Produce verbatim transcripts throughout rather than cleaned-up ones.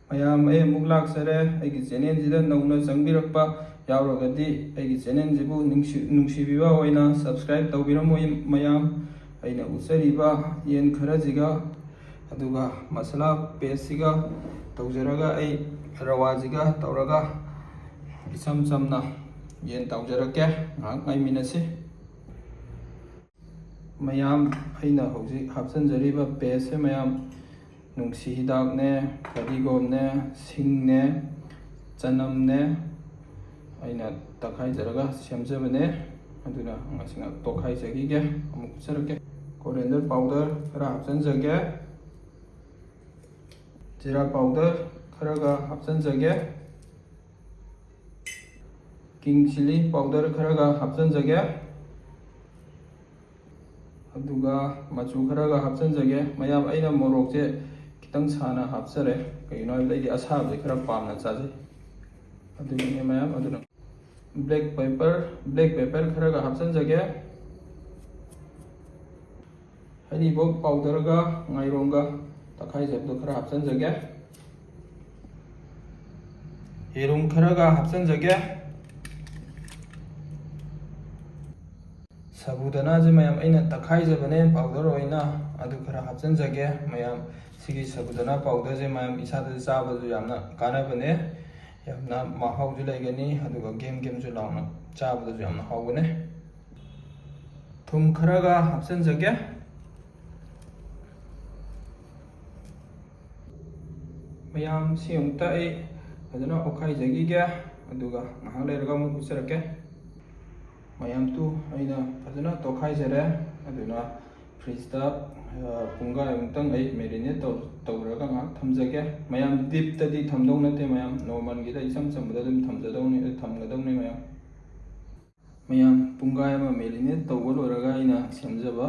ꯃꯌꯥꯝ, ꯑꯩ ꯑꯃꯨꯛ ꯂꯥꯛꯆꯔꯦ꯫ ꯑꯩꯒꯤ ꯆꯦꯅꯦꯜꯁꯤꯗ ꯅꯧꯅ ꯆꯪꯕꯤꯔꯛꯄ ꯌꯥꯎꯔꯒꯗꯤ ꯑꯩꯒꯤ ꯆꯦꯅꯦꯜꯁꯤꯕꯨ ꯅꯨꯡꯁꯤ-, ꯅꯨꯡꯁꯤꯕꯤꯕ ꯑꯣꯏꯅ subscribe ꯇꯧꯕꯤꯔꯝꯃꯣ ꯃꯌꯥꯝ꯫ ꯑꯩꯅ ꯎꯠꯆꯔꯤꯕ ꯌꯦꯟ ꯈꯔꯁꯤꯒ ꯑꯗꯨꯒ ꯃꯁꯥꯂꯥ paste ꯁꯤꯒ ꯇꯧꯖꯔꯒ, ꯑꯩ ꯔꯋꯥꯁꯤꯒ ꯇꯧꯔꯒ ꯏꯆꯝ ꯆꯝꯅ ꯌꯦꯟ ꯇꯧꯖꯔꯛꯀꯦ꯫ ꯉꯥꯏꯍꯥꯛ ꯉꯥꯏꯃꯤꯟꯅꯁꯤ꯫ ꯃꯌꯥꯝ, ꯑꯩꯅ ꯍꯧꯖꯤꯛ ꯍꯥꯞꯆꯤꯟꯖꯔꯤꯕ paste ꯁꯦ ꯃꯌꯥꯝ, ꯅꯨꯡꯁꯤ ꯍꯤꯗꯥꯛꯅꯦ, ꯐꯗꯤꯒꯣꯝꯅꯦ, ꯁꯤꯡꯅꯦ, ꯆꯅꯝꯅꯦ, ꯑꯩꯅ ꯇꯛꯈꯥꯏꯖꯔꯒ ꯁꯦꯝꯖꯕꯅꯦ꯫ ꯑꯗꯨꯅ ꯉꯁꯤ ꯉꯥꯛ ꯇꯣꯠꯈꯥꯏꯖꯈꯤꯒꯦ꯫ ꯑꯃꯨꯛ ꯎꯠꯆꯔꯛꯀꯦ꯫ Coriander powder ꯈꯔ ꯍꯥꯞꯆꯤꯟꯖꯒꯦ꯫ ꯖꯤꯔꯥ powder ꯈꯔꯒ ꯍꯥꯞꯆꯤꯟꯖꯒꯦ꯫ King chilli powder ꯈꯔꯒ ꯍꯥꯞꯆꯤꯟꯖꯒꯦ꯫ ꯑꯗꯨꯒ ꯃꯆꯨ ꯈꯔꯒ ꯍꯥꯞꯆꯤꯟꯖꯒꯦ꯫ ꯃꯌꯥꯝ, ꯑꯩꯅ ꯃꯣꯔꯣꯛꯁꯦ ꯈꯤꯇꯪ ꯁꯥꯅ ꯍꯥꯞꯆꯔꯦ, ꯀꯩꯒꯤꯅꯣ ꯍꯥꯏꯕꯗ ꯑꯩꯗꯤ ꯑꯁꯥꯕꯁꯦ ꯈꯔ ꯄꯥꯝꯅ ꯆꯥꯖꯩ꯫ ꯑꯗꯨꯒꯤꯅꯦ ꯃꯌꯥꯝ꯫ ꯑꯗꯨꯅ black pepper, black pepper ꯈꯔꯒ ꯍꯥꯞꯆꯤꯟꯖꯒꯦ꯫ ꯍꯔꯤꯕꯣꯞ powder ꯒ ꯉꯥꯏꯔꯣꯡꯒ ꯇꯛꯈꯥꯏꯖꯕꯗꯣ ꯈꯔ ꯍꯥꯞꯆꯤꯟꯖꯒꯦ꯫ ꯌꯦꯔꯨꯝ ꯈꯔꯒ ꯍꯥꯞꯆꯤꯟꯖꯒꯦ꯫ ꯁꯥꯕꯨꯗꯥꯅꯥꯁꯦ ꯃꯌꯥꯝ ꯑꯩꯅ ꯇꯛꯈꯥꯏꯖꯕꯅꯦ powder ꯑꯣꯏꯅ, ꯑꯗꯨ ꯈꯔ ꯍꯥꯞꯆꯤꯟꯖꯒꯦ ꯃꯌꯥꯝ꯫ ꯁꯤꯒꯤ ꯁꯥꯕꯨꯗꯥꯅꯥ powder ꯁꯦ ꯃꯌꯥꯝ ꯏꯁꯥꯗ ꯆꯥꯕꯗꯁꯨ ꯌꯥꯝꯅ ꯀꯥꯟꯅꯕꯅꯦ, ꯌꯥꯝꯅ ꯃꯍꯥꯎꯁꯨ ꯂꯩꯒꯅꯤ, ꯑꯗꯨꯒ ꯒꯦꯝ ꯒꯦꯝꯁꯨ ꯂꯥꯎꯅ ꯆꯥꯕꯗꯁꯨ ꯌꯥꯝꯅ ꯍꯥꯎꯕꯅꯦ꯫ ꯊꯨꯝ ꯈꯔꯒ ꯍꯥꯞꯆꯤꯟꯖꯒꯦ꯫ ꯃꯌꯥꯝ, ꯁꯤ ꯑꯃꯨꯛꯇ ꯑꯩ ꯐꯖꯅ ꯑꯣꯠꯈꯥꯏꯖꯈꯤꯒꯦ, ꯑꯗꯨꯒ ꯉꯥꯏꯍꯥꯛ ꯂꯩꯔꯒ ꯑꯃꯨꯛ ꯎꯠꯆꯔꯛꯀꯦ꯫ ꯃꯌꯥꯝ, ꯇꯨ ꯑꯩꯅ ꯐꯖꯅ ꯇꯣꯠꯈꯥꯏꯖꯔꯦ꯫ ꯑꯗꯨꯅ fridge ꯇ, ꯑ, ꯄꯨꯡꯈꯥꯏꯃꯨꯛꯇꯪ ꯑꯩ marinate ꯇꯧ-, ꯇꯧꯔꯒ ꯉꯥꯏꯍꯥꯛ ꯊꯝꯖꯒꯦ꯫ ꯃꯌꯥꯝ, deep ꯇꯗꯤ ꯊꯝꯗꯧ ꯅꯠꯇꯦ ꯃꯌꯥꯝ, normal ꯒꯤꯗ ꯏꯆꯝ ꯆꯝꯕꯗ ꯑꯗꯨꯝ ꯊꯝꯖꯗꯧꯅꯤ, ꯊꯝꯒꯗꯧꯅꯤ ꯃꯌꯥꯝ꯫ ꯃꯌꯥꯝ, ꯄꯨꯡꯈꯥꯏ ꯑꯃ marinate ꯇꯧꯕ ꯂꯣꯏꯔꯒ ꯑꯩꯅ ꯁꯦꯝꯖꯕ,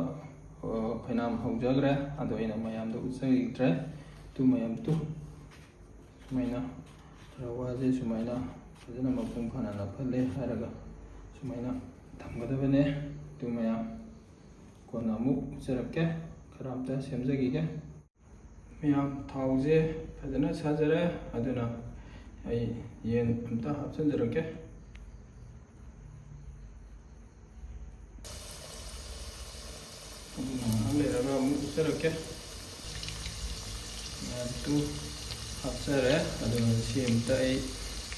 ꯑ, ꯐꯩꯅꯥꯝ ꯍꯧꯖꯈ꯭ꯔꯦ꯫ ꯑꯗꯣ ꯑꯩꯅ ꯃꯌꯥꯝꯗ ꯎꯠꯆꯈꯤꯗ꯭ꯔꯦ꯫ ꯇꯨ ꯃꯌꯥꯝ, ꯇꯨ ꯁꯨꯃꯥꯏꯅ ꯔꯋꯥꯁꯦ ꯁꯨꯃꯥꯏꯅ ꯐꯖꯅ ꯃꯄꯨꯡ ꯐꯥꯅ ꯅꯞꯍꯜꯂꯦ ꯍꯥꯏꯔꯒ ꯁꯨꯃꯥꯏꯅ ꯊꯝꯒꯗꯕꯅꯦ꯫ ꯇꯨ ꯃꯌꯥꯝ, ꯀꯣꯟꯅ ꯑꯃꯨꯛ ꯎꯠꯆꯔꯛꯀꯦ꯫ ꯈꯔ ꯑꯝꯇ ꯁꯦꯝꯖꯈꯤꯒꯦ꯫ ꯃꯌꯥꯝ, ꯊꯥꯎꯁꯦ ꯐꯖꯅ ꯁꯥꯖꯔꯦ꯫ ꯑꯗꯨꯅ ꯑꯩ ꯌꯦꯟ ꯑꯝꯇ ꯍꯥꯞꯆꯤꯟꯖꯔꯛꯀꯦ꯫ ꯑꯗꯨꯅ ꯉꯥꯏꯍꯥꯛ ꯂꯩꯔꯒ ꯑꯃꯨꯛ ꯎꯠꯆꯔꯛꯀꯦ꯫ ꯃꯌꯥꯝ, ꯇꯨ ꯍꯥꯞꯆꯔꯦ꯫ ꯑꯗꯨꯅ ꯁꯤ ꯑꯝꯇ ꯑꯩ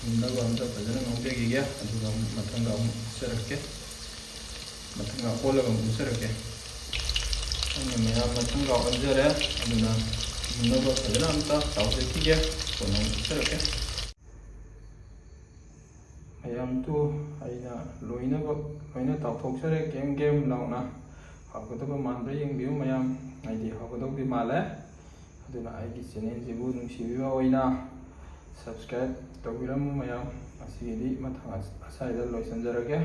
ꯃꯨꯟꯅꯕ ꯑꯝꯇ ꯐꯖꯅ ꯉꯧꯖꯈꯤꯒꯦ꯫ ꯑꯗꯨꯒ ꯑꯃꯨꯛ ꯃꯊꯪꯗ ꯑꯃꯨꯛ ꯎꯠꯆꯔꯛꯀꯦ꯫ ꯃꯊꯪꯗ ꯑꯣꯜꯂꯒ ꯑꯃꯨꯛ ꯎꯠꯆꯔꯛꯀꯦ꯫ ꯑꯩꯅ ꯃꯌꯥꯝ ꯃꯊꯪꯗ ꯑꯣꯟꯖꯔꯦ꯫ ꯑꯗꯨꯅ ꯃꯨꯟꯅꯕ ꯐꯖꯅ ꯑꯝꯇ ꯇꯥꯎꯖꯈꯤꯒꯦ꯫ ꯀꯣꯟꯅ ꯑꯃꯨꯛ ꯎꯠꯆꯔꯛꯀꯦ꯫ ꯃꯌꯥꯝ, ꯇꯨ ꯑꯩꯅ ꯂꯣꯏꯅꯃꯛ ꯂꯣꯏꯅ ꯇꯥꯎꯊꯣꯛꯆꯔꯦ, ꯒꯦꯝ ꯒꯦꯝ ꯂꯥꯎꯅ꯫ ꯍꯥꯎꯒꯗꯕ ꯃꯥꯟꯕ꯭ꯔꯥ ꯌꯦꯡꯕꯤꯌꯨ ꯃꯌꯥꯝ, ꯑꯩꯗꯤ ꯍꯥꯎꯒꯗꯧꯗꯤ ꯃꯥꯜꯂꯦ꯫ ꯑꯗꯨꯅ ꯑꯩꯒꯤ ꯆꯦꯅꯦꯜꯁꯤꯕꯨ ꯅꯨꯡꯁꯤꯕꯤꯕ ꯑꯣꯏꯅ subscribe ꯇꯧꯕꯤꯔꯝꯃꯨ ꯃꯌꯥꯝ꯫ ꯉꯁꯤꯒꯤꯗꯤ ꯃꯊꯪ ꯑꯁ꯭ꯋꯥꯏꯗ ꯂꯣꯏꯁꯤꯟꯖꯔꯒꯦ꯫